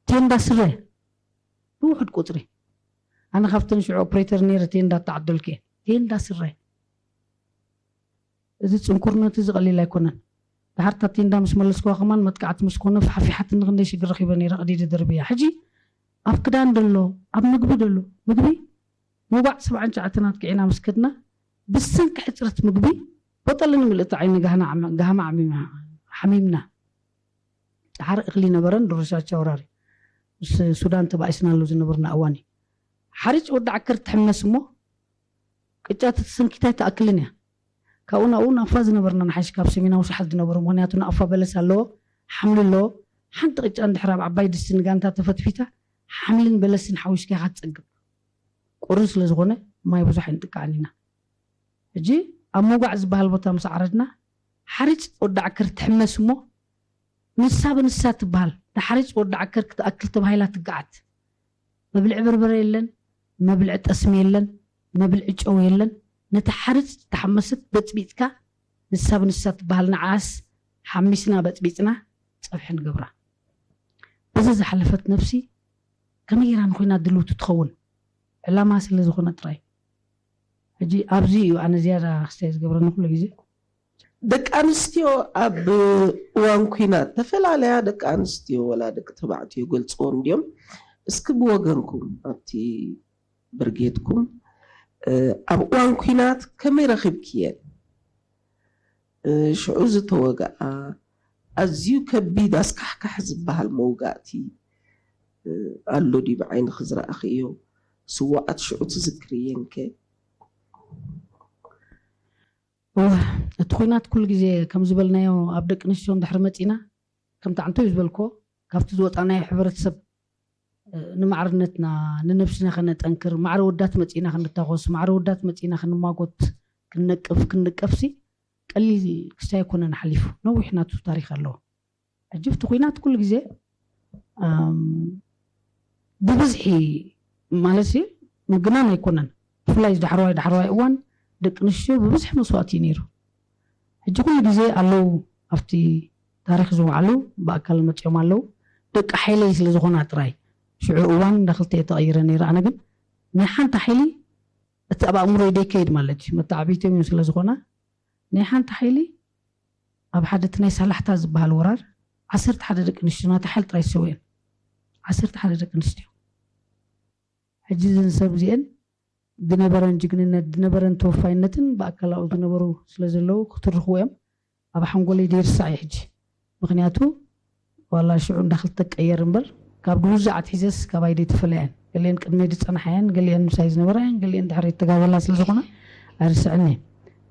ቴንዳ ስረ ብውሕድ ቁፅሪ። ኣነ ካብተን ሽዑ ኦፕሬተር ነይረ ቴንዳ ተዓደልኩ እየ። ቴንዳ ስረ። እዚ ፅንኩርነት እዚ ቀሊል ኣይኮነን። ድሓር እታ ቴንዳ ምስ መለስኩዋ ከማን መጥቃዕቲ ምስ ኮነ ፋሕፊሓትኒ ክንደይ ሽግር ረኺበ ነይረ ቀዲደ ደርብያ። ሕጂ ኣብ ክዳን ደሎ ኣብ ምግቢ ደሎ ምግቢ ሞባዕ ሰብዓን ትሽዓተን ኣጥቂዕና ምስ ከድና ብሰንኪ ሕፅረት ምግቢ ቦጠለ ንምልእቲ ዓይኒ ጋህና ዓመ- ጋህማ ዓሚምና ሓሚምና። ድሓር እኽሊ ነበረን ድሮ ሻድሻይ ወራር ምስ ሱዳን ተባኢስናሉ ዝነበርና እዋን እዩ። ሓሪጭ ወዲ ዓከር ትሕመስ እሞ ቅጫ ተተሰንኪታ ኣይትኣክልን እያ። ካብኡ ናብኡ ናቕፋ ዝነበርና ንሓይሽ ካብ ሰሜናዊ ሳሕል ዝነበሩ፣ ምኽንያቱ ናቕፋ በለስ ኣለዎ፣ ሓምሊ ኣለዎ። ሓንቲ ቅጫ እንድሕር ኣብ ዓባይ ድስቲ ንጋንታ ተፈትፊታ ሓምልን በለስን ሓዊስካ ኢኻ ትፀግብ። ቁሪ ስለ ዝኾነ ማይ ብዙሕ ኣይንጥቀዕን ኢና። ሕጂ ኣብ ሞጋዕ ዝበሃል ቦታ ምስ ዓረድና ሓሪጭ ወዲ ዓከር ትሕመስ እሞ ንሳ ብንሳ ትበሃል። ንሓሪጭ ወዲ ዓከር ክትኣክል ተባሂላ ትገዓት። መብልዒ በርበረ የለን፣ መብልዒ ጠስሚ የለን፣ መብልዒ ጨው የለን። ነቲ ሓርጭ ዝተሓመሰት በጽቢጽካ ንሳ ብንሳ ትበሃል ንዓኣስ ሓሚስና በጽቢጽና ጸብሒ ንገብራ። በዚ ዝሓለፈት ነፍሲ ከመይ ጌራ ንኹናት ድልውቲ ትኸውን? ዕላማ ስለ ዝኾነ ጥራይ። ሕጂ ኣብዚ እዩ ኣነ ዝያዳ ክስታይ ዝገብረኒ ኩሉ ግዜ። ደቂ ኣንስትዮ ኣብ እዋን ኲናት፣ ተፈላለያ ደቂ ኣንስትዮ ወላ ደቂ ተባዕትዮ ገልጽዎም ድዮም? እስኪ ብወገንኩም ኣብቲ ብርጌድኩም ኣብ እዋን ኲናት ከመይ ረኺብክየን? ሽዑ ዝተወግኣ ኣዝዩ ከቢድ ኣስካሕካሕ ዝበሃል መውጋእቲ ኣሎ ድዩ ብዓይንኺ ዝረኣኽዮ? ስዉኣት ሽዑ ትዝክርየንከ? እወ፣ እቲ ኲናት ኩሉ ግዜ ከም ዝበልናዮ ኣብ ደቂ ኣንስትዮ እንድሕር መጺና ከምቲ ዓንቶ እዩ ዝበልኮ ካብቲ ዝወጻናዮ ሕብረተሰብ ንማዕርነትና ንነብስና ከነጠንክር ማዕረ ወዳት መጺና ክንታኾስ ማዕረ ወዳት መጺና ክንማጎት ክንነቅፍ ክንንቀፍሲ ቀሊል ክስታይ ኣይኮነን ሓሊፉ ነዊሕ ናቱ ታሪክ ኣለዎ። ሕጂ ብቲ ኲናት ኩሉ ግዜ ብብዝሒ ማለት ምግናን ኣይኮነን ብፍላይ ዳሕረዋይ ዳሕረዋይ እዋን ደቂ ኣንስትዮ ብብዝሒ መስዋእቲ እዩ ነይሩ። ሕጂ ኩሉ ግዜ ኣለዉ ኣብቲ ታሪክ ዝወዓሉ ብኣካል መፅኦም ኣለዉ። ደቂ ሓይለይ ስለ ዝኾና ጥራይ ሽዑ እዋን እንዳ ክልተ እየ ተቐይረ ነይረ። ኣነ ግን ናይ ሓንቲ ሓይሊ እቲ ኣብ ኣእምሮይ ደይከይድ ማለት እዩ መተዓብይቶም እዮም ስለ ዝኾና ናይ ሓንቲ ሓይሊ ኣብ ሓደ እቲ ናይ ሳላሕታ ዝበሃል ወራር ዓሰርተ ሓደ ደቂ ኣንስትዮ ናታ ሓይሊ ጥራይ ዝሰውኤን ዓሰርተ ሓደ ደቂ ኣንስትዮ። ሕጂ እዘን ሰብ እዚአን ዝነበረን ጅግንነት ዝነበረን ተወፋይነትን ብኣካላዊ ዝነበሩ ስለ ዘለዉ ክትርኽዎ እዮም። ኣብ ሓንጎለይ ደይርሳዕ እዩ ሕጂ። ምኽንያቱ ዋላ ሽዑ እንዳ ክልተ ቀየር እምበር ካብ ድውዛዕ ኣትሒዘስ ካባይ ደይተፈለያን ገሊአን ቅድመይ ዝጸናሓያን ገሊአን ምሳይ ዝነበራያን ገሊአን ድሕሪ ተጋበላ ስለ ዝኾና ኣይርስዕን እየ።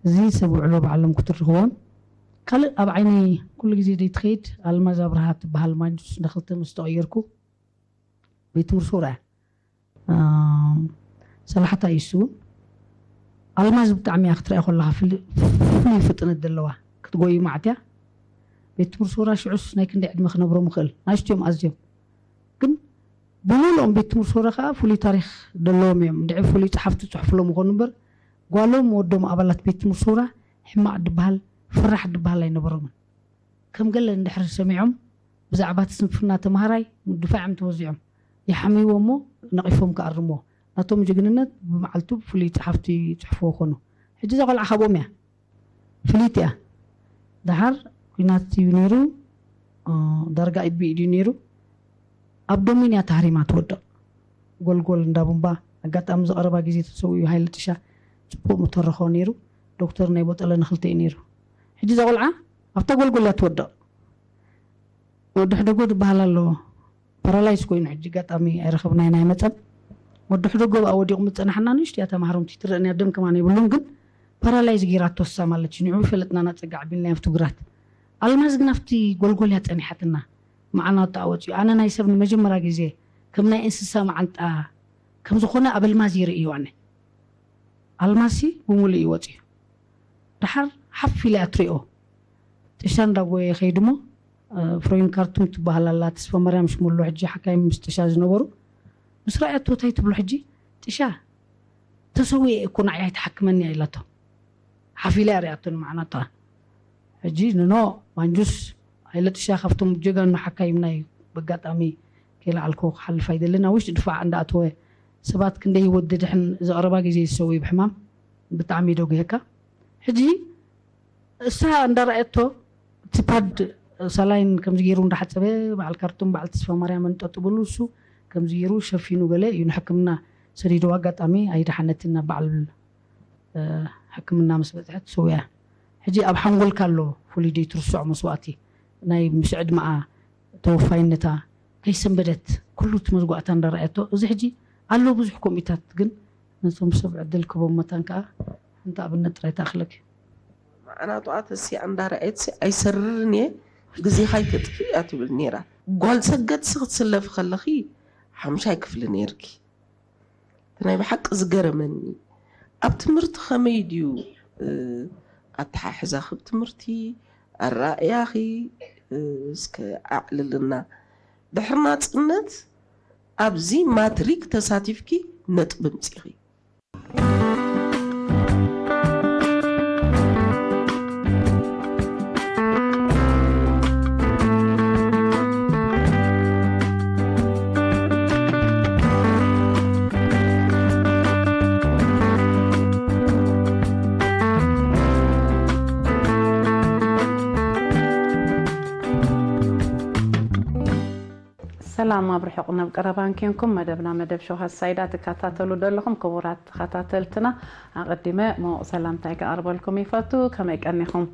እዚ ሰብ ውዕሎ ባዕሎም ክትርኽዎም ካልእ ኣብ ዓይነይ ኩሉ ግዜ ደይትኸይድ ኣልማዝ ኣብርሃ ትበሃል ማንጁስ እንዳ ክልተ ምስ ተቐየርኩ ቤት ትምህርቲ ሶራ እያ። ሰላሕታ እዩ እሱ እውን ኣልማዝ ብጣዕሚ እያ ክትረአ ከለካ ፍሉይ ፍጥነት ዘለዋ ክትጎይ ማዕት እያ። ቤት ትምህርቲ ሶራ ሽዑስ ናይ ክንደይ ዕድመ ክነብሮም ይኽእል ናሽትዮም ኣዝዮም ግን ብምልኦም ቤት ትምህርቲ ሶራ ከዓ ፍሉይ ታሪክ ዘለዎም እዮም። እንድዒ ፍሉይ ፀሓፍቲ ፅሑፍሎም ይኾኑ እምበር ጓሎም ወዶም ኣባላት ቤት ትምህርቲ ሶራ ሕማቅ ድበሃል ፈራሕ ድበሃል ኣይነበሮምን። ከም ገለ እንድሕር ሰሚዖም ብዛዕባ እቲ ስንፍና ተምሃራይ ምድፋዕ እዮም ተወዚዖም። ይሓምይዎ እሞ ነቒፎም ክኣርምዎ። ናቶም ጅግንነት ብመዓልቱ ብፍሉይ ጸሓፍቲ ይጽሕፍዎ ኮኑ። ሕጂ እዛ ቆልዓ ካብኦም እያ። ፍልይቲ እያ። ደሓር ኲናት እዩ ነይሩ። ዳርጋ ኢድ ብኢድ እዩ ነይሩ። ኣብ ዶሚን እያ ተሃሪማ ትወድቕ። ጎልጎል እንዳ ቡምባ ኣጋጣሚ ዝቐረባ ግዜ ተሰዊኡ ሃይለ ጥሻ ጽቡቕ ምተረኾ ነይሩ። ዶክተር ናይ ቦጠለ ንክልተ እዩ ነይሩ። ሕጂ እዛ ቆልዓ ኣብታ ጎልጎል እያ ትወድቕ። ወዲ ሕደጎ ዝበሃል ኣሎ። ፓራላይዝ ኮይኑ ሕጂ ኣጋጣሚ ኣይረኸብናዮ ናይ መጸን። ወዲ ሕደጎ ብኣ ወዲቑ ምጸናሕና ንእሽቶ እያ ተማህሮምቲ ትረአን እያ፣ ደም ከማን የብሉን፣ ግን ፓራላይዝ ጌራቶ እሳ ማለት እዩ። ንዑ ፈለጥና ናጸጋ ዓቢልና ኣብቲ ግራት። ኣልማዝ ግን ኣብቲ ጎልጎል እያ ጸኒሓትና። መዓናጣ ወጺኡ። ኣነ ናይ ሰብ ንመጀመርያ ግዜ ከም ናይ እንስሳ መዓንጣ ከም ዝኾነ ኣብ ኣልማዝ ይርእዮ ኣነ። ኣልማዝሲ ብምሉእ እዩ ወጺኡ። ደሓር ሓፍ ኢለ እያ ትሪኦ። ጥሻ እንዳጎየ ይኸይድ እሞ፣ እ፣ ፍሮይን ካርቱም ትበሃል ኣላ፣ ተስፋ ማርያም ሽሙሎ፣ ሕጂ ሓካይም ምስ ጥሻ ዝነበሩ። ምስ ረኣየቶ እንታይ ትብሎ ሕጂ? ጥሻ፣ ተሰዊኤ እኮ ንዓይ ኣይትሓክመኒ እያ ኢላቶ። ሓፍ ኢለ እያ ሪኣቶ ንመዓናጣ። ሕጂ ንኖ ማንጁስ ሃይለ ጥሻ ካብቶም ጀጋኑ ሓካይም ናይ በጋጣሚ ከይለዓልኩ ክሓልፍ ኣይደልን። ኣብ ውሽጢ ድፋዕ እንዳኣተወ ሰባት ክንደይ ይወድድሕን ዘቕረባ ግዜ ዝሰውዩ ብሕማም ብጣዕሚ ደጉየካ። ሕጂ እሳ እንዳረኣየቶ እቲ ፓድ ሳላይን ከምዚ ገይሩ እንዳሓጸበ በዓል ካርቱም በዓል ተስፋ ማርያም እንጠጥብሉ እሱ ከምዚ ገይሩ ሸፊኑ ገለ እዩ ንሕክምና ሰዲድዋ። ኣጋጣሚ ኣይደሓነትን ናብ በዓል እ፣ ሕክምና ምስ በጽሐት ሰውያ። ሕጂ ኣብ ሓንጎልካ ኣሎ ፍሉይ ዘይትርስዖ መስዋእቲ ናይ ምስ ዕድመኣ ተወፋይነታ ከይሰንበደት ኩሉ እቲ መዝጓዕታ እንዳረኣየቶ። እዚ ሕጂ ኣሎ ብዙሕ ከምኡታት ግን ነቶም ሰብ ዕድል ክቦም መታን ከኣ ሓንቲ ኣብነት ጥራይ ትኣኽለኪ። መዓናጥኣ ተሲኣ እንዳረኣየትሲ ኣይሰርርን እየ ግዜኻ ኣይተጥፍእ እያ ትብል ነይራ። ጓል ሰገድሲ ክትስለፊ ከለኺ ሓምሻይ ክፍሊ ነይርኪ። እቲ ናይ ብሓቂ ዝገረመኒ ኣብ ትምህርቲ ከመይ ድዩ ኣተሓሕዛኺ ብትምህርቲ ኣረኣእያኺ እስከ ኣዕልልና። ድሕሪ ናፅነት ኣብዚ ማትሪክ ተሳቲፍኪ ነጥቢ ምፂኺ። ሰላም ኣብ ርሑቕ ናብ ቀረባን ኬንኩም መደብና መደብ ሸው ሃሳይዳ ትከታተሉ ዘለኹም ክቡራት ተኸታተልትና ኣቐዲመ ሞቕ ሰላምታይ ክቐርበልኩም ይፈቱ። ከመይ ቀኒኹም?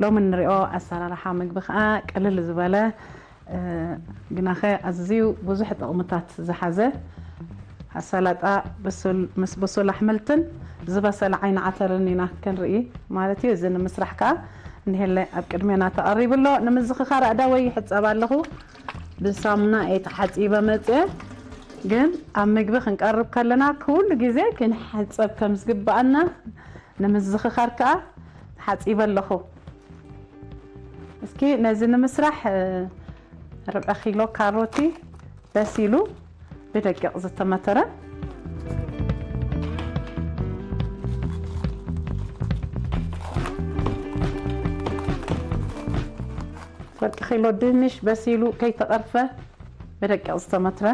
ሎሚ እንሪኦ ኣሰራርሓ ምግቢ ከዓ ቅልል ዝበለ ግናኸ ኣዝዩ ብዙሕ ጥቕምታት ዝሓዘ ኣሰላጣ ምስ ብሱል ኣሕምልትን ዝበሰለ ዓይኒ ዓተርን ኢና ክንርኢ ማለት እዩ። እዚ ንምስራሕ ከዓ እንሄለ ኣብ ቅድሜና ተቐሪቡ ኣሎ። ንምዝኽኻር ኣእዳወይ ይሕፀብ ኣለኹ። ብሳሙና እየ ተሓፂበ መፅየ። ግን ኣብ ምግቢ ክንቀርብ ከለና ኩሉ ግዜ ክንሕፀብ ከም ዝግበኣና ንምዝኽኻር ከዓ ተሓፂበ ኣለኹ። እስኪ ነዚ ንምስራሕ ርብዒ ኪሎ ካሮቲ በሲሉ ብደቂቕ ዝተመተረ፣ ወርቂ ኪሎ ድንሽ በሲሉ ከይተቐርፈ ብደቂቕ ዝተመትረ፣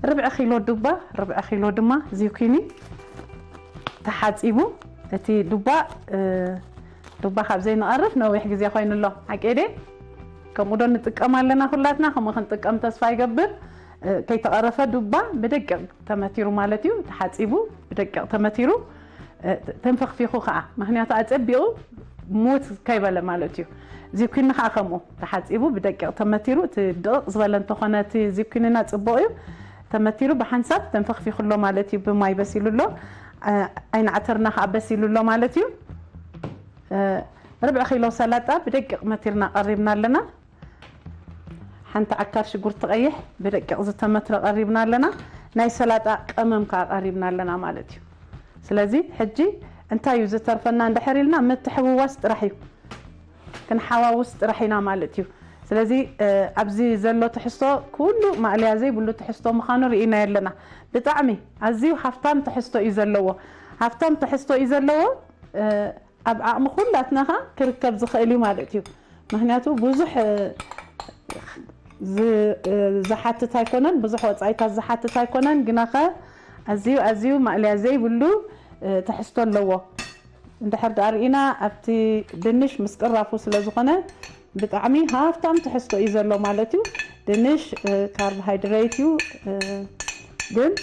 ርብዒ ኪሎ ዱባ፣ ርብዒ ኪሎ ድማ ዚኩኒ ተሓፂቡ። እቲ ዱባ ዱባ ካብ ዘይንቐርፍ ነዊሕ ግዜ ኮይኑ ኣሎ። ሓቂ ድየ? ከምኡ ዶ ንጥቀም ኣለና ኩላትና? ከምኡ ክንጥቀም ተስፋ ይገብር። ከይተቐረፈ ዱባ ብደቂቕ ተመቲሩ ማለት እዩ፣ ተሓፂቡ ብደቂቕ ተመቲሩ ተንፈኽፊኹ ከዓ፣ ምክንያቱ ኣፀቢቑ ሙት ከይበለ ማለት እዩ። ዚኩኒ ከዓ ከምኡ ተሓፂቡ ብደቂቕ ተመቲሩ፣ እቲ ድቕቕ ዝበለ እንተኾነ እቲ ዚኩኒና ፅቡቕ እዩ። ተመቲሩ ብሓንሳብ ተንፈኽፊኹ ኣሎ ማለት እዩ። ብማይ በሲሉ ኣሎ፣ ዓይኒ ዓተርና ከዓ በሲሉ ኣሎ ማለት እዩ። ርብዒ ኪሎ ሰላጣ ብደቂቕ መቲርና ቀሪብና ኣለና። ሓንቲ ዓካር ሽጉርቲ ቀይሕ ብደቂቕ ዝተመትረ ቀሪብና ኣለና። ናይ ሰላጣ ቀመም ከዓ ቀሪብና ኣለና ማለት እዩ። ስለዚ ሕጂ እንታይ እዩ ዝተርፈና እንድሕር ኢልና ምትሕውዋስ ጥራሕ እዩ። ክንሓዋውስ ጥራሕ ኢና ማለት እዩ። ስለዚ ኣብዚ ዘሎ ትሕዝቶ ኩሉ ማእለያ ዘይብሉ ትሕዝቶ ምዃኑ ርኢናዮ ኣለና። ብጣዕሚ ኣዝዩ ሃፍታም ትሕዝቶ እዩ ዘለዎ። ሃፍታም ትሕዝቶ እዩ ዘለዎ። ኣብ ዓቕሚ ኩላትና ኸዓ ክርከብ ዝኽእል እዩ ማለት እዩ። ምክንያቱ ብዙሕ ዝሓትት ኣይኮነን፣ ብዙሕ ወፃኢታት ዝሓትት ኣይኮነን። ግናኸ ኣዝዩ ኣዝዩ ማእለያ ዘይብሉ ትሕዝቶ ኣለዎ። እንድሕር ደኣ ርኢና ኣብቲ ድንሽ ምስ ቅራፉ ስለ ዝኾነ ብጣዕሚ ሃፍታም ትሕዝቶ እዩ ዘሎ ማለት እዩ። ድንሽ ካርቦሃይድሬት እዩ፣ ግን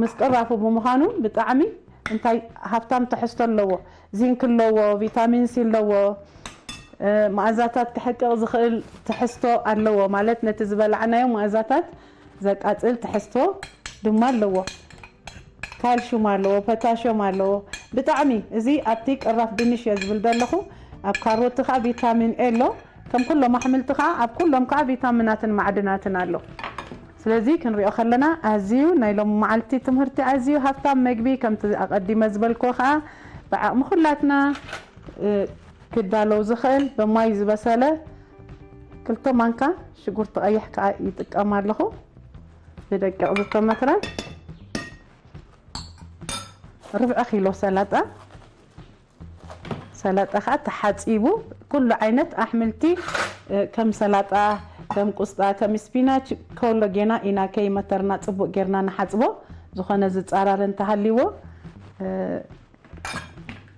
ምስ ቅራፉ ብምዃኑ ብጣዕሚ እንታይ ሃብታም ትሕዝቶ ኣለዎ። ዚንክ ኣለዎ፣ ቪታሚን ሲ ኣለዎ፣ መኣዛታት ክሕቅቕ ዝኽእል ትሕዝቶ ኣለዎ። ማለት ነቲ ዝበላዕናዮ መኣዛታት ዘቃጽል ትሕዝቶ ድማ ኣለዎ። ካልሽዩም ኣለዎ፣ ፖታሽዮም ኣለዎ። ብጣዕሚ እዚ ኣብቲ ቅራፍ ድንሽ እየ ዝብል ዘለኹ። ኣብ ካሮት ከዓ ቪታሚን ኤ ኣሎ። ከም ኩሎም ኣሕምልቲ ከዓ ኣብ ኩሎም ከዓ ቪታሚናትን ማዕድናትን ኣሎ። ስለዚ ክንሪኦ ከለና ኣዝዩ ናይ ሎም መዓልቲ ትምህርቲ ኣዝዩ ሃብታም መግቢ፣ ከምቲ ኣቐዲመ ዝበልክዎ ከዓ ብዓቕሚ ኩላትና ክዳለው ዝኽእል ብማይ ዝበሰለ ክልተ ማንካ ሽጉርቲ ቀይሕ ከዓ ይጥቀም ኣለኹ። ብደቂቕ ዝተመትረ ርብዒ ኪሎ ሰላጣ። ሰላጣ ከዓ ተሓፂቡ ኩሉ ዓይነት ኣሕምልቲ ከም ሰላጣ፣ ከም ቁስጣ፣ ከም ስፒናች ከሎ ጌና ኢና ከይመተርና ፅቡቅ ጌርና ንሓፅቦ። ዝኾነ ዝፃራር እንተሃልይዎ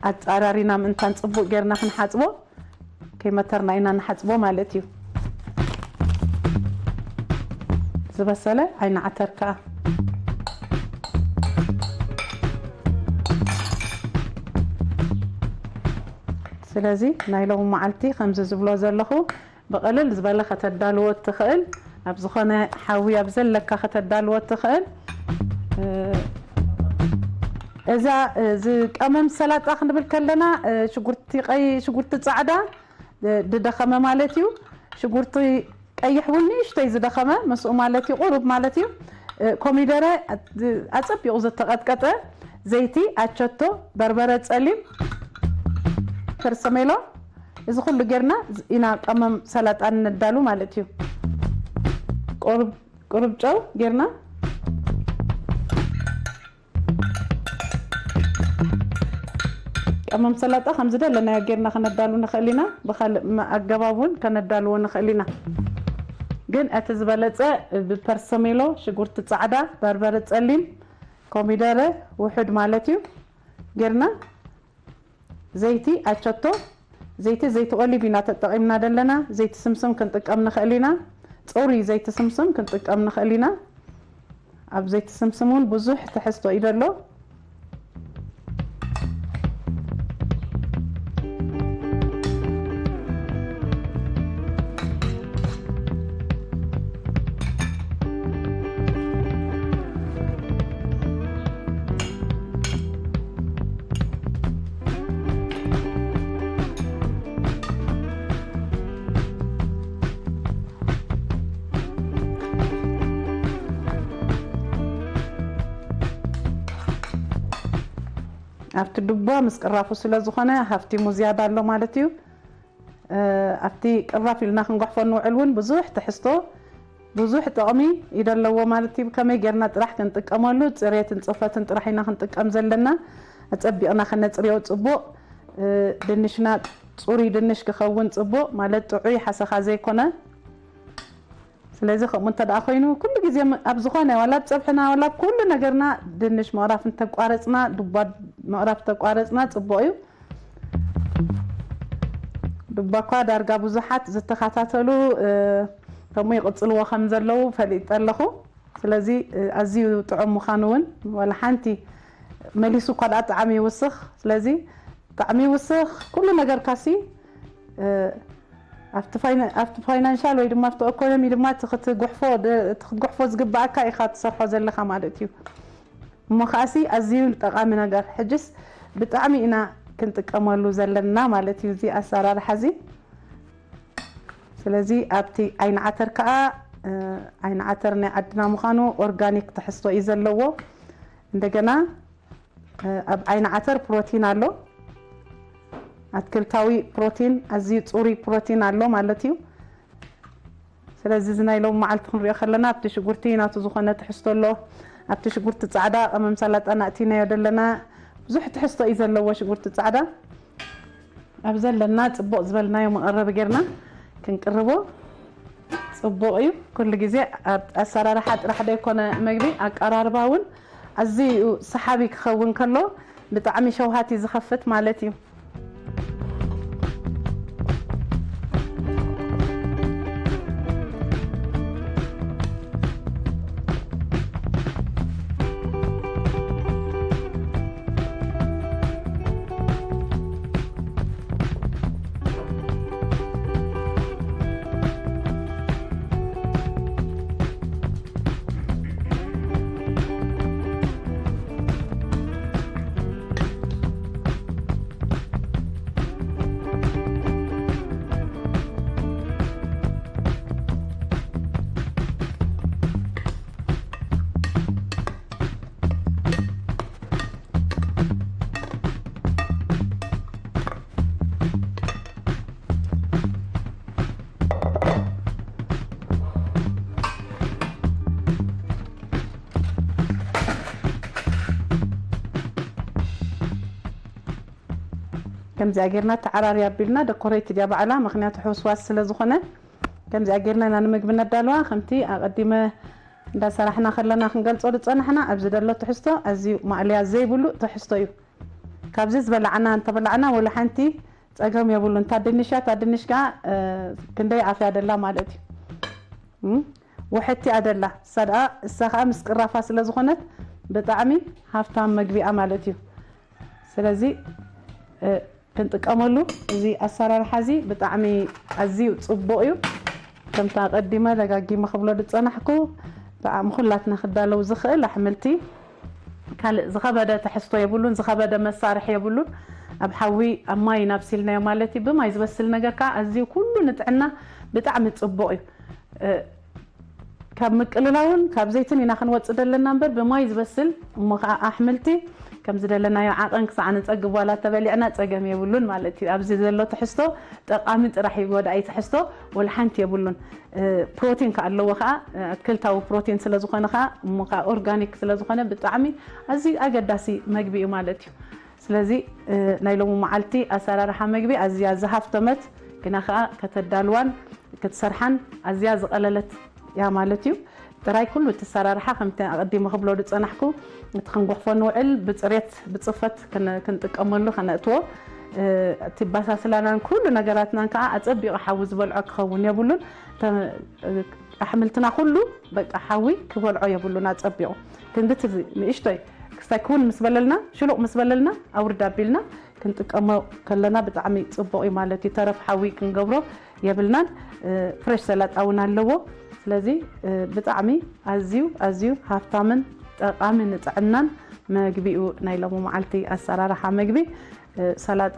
ኣፃራሪና ምእንታን ፅቡቅ ጌርና ክንሓፅቦ ከይመተርና ኢና ንሓፅቦ ማለት እዩ። ዝበሰለ ዓይኒ ዓተር ከዓ ስለዚ ናይ ሎም መዓልቲ ከምዚ ዝብሎ ዘለኹ ብቐልል ዝበለ ከተዳልዎ እትኽእል ኣብ ዝኾነ ሓዊ ኣብ ዘለካ ከተዳልዎ እትኽእል እዛ ዝቀመም ሰላጣ ክንብል ከለና ሽጉርቲ ቀይ ሽጉርቲ ፃዕዳ ዝደኸመ ማለት እዩ። ሽጉርቲ ቀይሕ እውን ንእሽተይ ዝደኸመ ምስኡ ማለት እዩ፣ ቁሩብ ማለት እዩ። ኮሚደረ ኣፀቢቑ ዝተቐጥቀጠ፣ ዘይቲ፣ ኣቸቶ፣ በርበረ ፀሊም፣ ፐርሰሜሎ፣ እዚ ኩሉ ጌርና ኢና ቀመም ሰላጣ ነዳሉ ማለት እዩ። ቁሩብ ቁሩብ ጨው ጌርና ቀመም ሰላጣ ከም ዝደለናዮ ጌርና ከነዳሉ ንኽእል ኢና። ብኻልእ ኣገባብ እውን ከነዳልዎ ንኽእል ኢና። ግን እቲ ዝበለፀ ብፐርሰሜሎ፣ ሽጉርቲ ፃዕዳ፣ በርበረ ፀሊም፣ ኮሚደረ ውሑድ ማለት እዩ ጌርና ዘይቲ ኣቸቶ፣ ዘይቲ ዘይቲ ኦሊቭ ኢና ተጠቒምና ዘለና። ዘይቲ ስምስም ክንጥቀም ንኽእል ኢና። ፅሩይ ዘይቲ ስምስም ክንጥቀም ንኽእል ኢና። ኣብ ዘይቲ ስምስም እውን ብዙሕ ትሕዝቶ እዩ ዘሎ። ኣብቲ ዱባ ምስ ቅራፉ ስለ ዝኾነ ሃፍቲሙ ዝያዳ ኣሎ ማለት እዩ። ኣብቲ ቅራፍ ኢልና ክንጓሕፎ ንውዕል እውን ብዙሕ ትሕዝቶ ብዙሕ ጥቕሚ እዩ ዘለዎ ማለት እዩ። ከመይ ጌርና ጥራሕ ክንጥቀመሉ፣ ፅሬትን ፅፈትን ጥራሕ ኢና ክንጥቀም ዘለና። ኣፀቢቕና ከነፅርዮ ፅቡቕ፣ ድንሽና ፅሩይ ድንሽ ክኸውን ፅቡቕ ማለት ጥዑይ ሓሰኻ ዘይኮነ። ስለዚ ከምኡ እንተ ደኣ ኮይኑ ኩሉ ግዜ ኣብ ዝኾነ ዋላ ኣብ ፀብሕና ዋላ ኣብ ኩሉ ነገርና ድንሽ ምቕራፍ እንተቋረፅና፣ ዱባ ምቕራፍ ተቋረፅና ፅቡቕ እዩ። ዱባ እኳ ዳርጋ ብዙሓት ዝተኸታተሉ ከምኡ ይቕፅልዎ ከም ዘለዉ ፈሊጠ ኣለኹ። ስለዚ ኣዝዩ ጥዑም ምዃኑ እውን ዋላ ሓንቲ መሊሱ እኳ ደኣ ጣዕሚ ይውስኽ። ስለዚ ጣዕሚ ይውስኽ ኩሉ ነገር ካሲ ኣብቲ ፋይናንሻል ወይ ድማ ኣብቲ ኢኮኖሚ ድማ እቲ ክትጉሕፎ ዝግባኣካ ኢኻ ትሰርሖ ዘለኻ ማለት እዩ። እሞ ከዓሲ ኣዝዩ ጠቓሚ ነገር ሕጅስ ብጣዕሚ ኢና ክንጥቀመሉ ዘለና ማለት እዩ እዚ ኣሰራርሓ እዚ። ስለዚ ኣብቲ ዓይኒ ዓተር ከዓ ዓይኒ ዓተር ናይ ዓድና ምዃኑ ኦርጋኒክ ትሕዝቶ እዩ ዘለዎ። እንደገና ኣብ ዓይኒ ዓተር ፕሮቲን ኣሎ። ኣትክልታዊ ፕሮቲን ኣዝዩ ፅሩይ ፕሮቲን ኣሎ ማለት እዩ። ስለዚ እዚ ናይ ሎም መዓልቲ ክንሪኦ ከለና ኣብቲ ሽጉርቲ ናቱ ዝኾነ ትሕዝቶ ኣሎ። ኣብቲ ሽጉርቲ ፃዕዳ ቀመም ሰላጣ ናእቲናዮ ዘለና ብዙሕ ትሕዝቶ እዩ ዘለዎ ሽጉርቲ ፃዕዳ። ኣብ ዘለና ፅቡቕ ዝበልናዮ መቐረቢ ጌርና ክንቅርቦ ፅቡቕ እዩ። ኩሉ ግዜ ኣብ ኣሰራርሓ ጥራሕ ዘይኮነ መግቢ ኣቀራርባ እውን ኣዝዩ ሰሓቢ ክኸውን ከሎ ብጣዕሚ ሸውሃት እዩ ዝኸፍት ማለት እዩ። ከምዚኣ ጌርና ተዓራርያ ኣቢልና ደኮሬት ድያ ባዕላ፣ ምኽንያቱ ሕውስዋስ ስለ ዝኾነ ከምዚኣ ጌርና ኢና ንምግቢ ነዳልዋ። ከምቲ ኣቐዲመ እንዳሰራሕና ከለና ክንገልጾ ዝጸናሕና፣ ኣብዚ ዘሎ ትሕዝቶ ኣዝዩ ማእለያ ዘይብሉ ትሕዝቶ እዩ። ካብዚ ዝበላዕና እንተበላዕና ወላ ሓንቲ ጸገም የብሉን። እታ ድንሽ እያ፣ እታ ድንሽ ከኣ ክንደይ ኣፍያ ደላ ማለት እዩ። ውሕቲ ኣደላ እሳ ደኣ እሳ ከኣ ምስ ቅራፋ ስለ ዝኾነት ብጣዕሚ ሃፍታም መግቢኣ ማለት እዩ። ስለዚ ክንጥቀመሉ እዚ ኣሰራርሓ እዚ ብጣዕሚ ኣዝዩ ጽቡቕ እዩ። ከምታ ቀዲመ ደጋጊመ ክብሎ ዝጸናሕኩ ብዓቕሚ ኩላትና ክዳለው ዝኽእል ኣሕምልቲ ካልእ ዝኸበደ ትሕዝቶ የብሉን፣ ዝኸበደ መሳርሒ የብሉን። ኣብ ሓዊ ኣብ ማይ እናብሲልናዮ ማለት እዩ። ብማይ ዝበስል ነገር ከዓ ኣዝዩ ኩሉ ንጥዕና ብጣዕሚ ጽቡቕ እዩ። ካብ ምቅልላውን ካብ ዘይትን ኢና ክንወፅእ ዘለና እምበር ብማይ ዝበስል እሞ ከዓ ኣሕምልቲ ከም ዝደለናዮ ዓቐን ክሳዕ ንፀግብ ዋላ ተበሊዕና ፀገም የብሉን ማለት እዩ። ኣብዚ ዘሎ ትሕዝቶ ጠቓሚ ጥራሕ እዩ፣ ጎዳኢ ትሕዝቶ ወላ ሓንቲ የብሉን። ፕሮቲን ከዓ ኣለዎ ከዓ ኣትክልታዊ ፕሮቲን ስለ ዝኾነ ከዓ እሞ ከዓ ኦርጋኒክ ስለ ዝኾነ ብጣዕሚ ኣዝዩ ኣገዳሲ መግቢ እዩ ማለት እዩ። ስለዚ ናይ ሎሚ መዓልቲ ኣሰራርሓ መግቢ ኣዝያ ዝሃፍተመት ግና ከዓ ከተዳልዋን ክትሰርሓን ኣዝያ ዝቐለለት እያ ማለት እዩ። ጥራይ ኩሉ እቲ ኣሰራርሓ ከምቲ ኣቐዲመ ክብሎ ዝጸናሕኩ እቲ ክንጉሕፎ ንውዕል ብፅሬት ብፅፈት ክንጥቀመሉ ከነእትዎ እቲ ባሳስላናን ኩሉ ነገራትናን ከዓ ኣፀቢቑ ሓዊ ዝበልዖ ክኸውን የብሉን። ኣሕምልትና ኩሉ በቃ ሓዊ ክበልዖ የብሉን። ኣፀቢቑ ክንድቲ ንእሽቶይ ክስታይ ክውን ምስ በለልና ሽሉቕ ምስ በለልና ኣውርድ ኣቢልና ክንጥቀሞ ከለና ብጣዕሚ ፅቡቕ እዩ ማለት እዩ። ተረፍ ሓዊ ክንገብሮ የብልናን። ፍሬሽ ሰላጣ እውን ኣለዎ። ስለዚ ብጣዕሚ ኣዝዩ ኣዝዩ ሃፍታምን ጠቓሚ ንጥዕናን መግቢ እዩ ናይ ሎሚ መዓልቲ ኣሰራርሓ መግቢ። ሰላጣ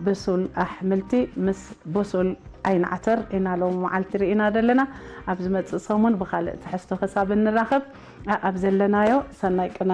ብሱል ኣሕምልቲ ምስ ብሱል ዓይኒ ዓተር ኢና ሎሚ መዓልቲ ርኢና ዘለና። ኣብ ዝመፅእ ሰሙን ብካልእ ትሕዝቶ ክሳብ እንራኸብ ኣብ ዘለናዮ ሰናይ ቅነ።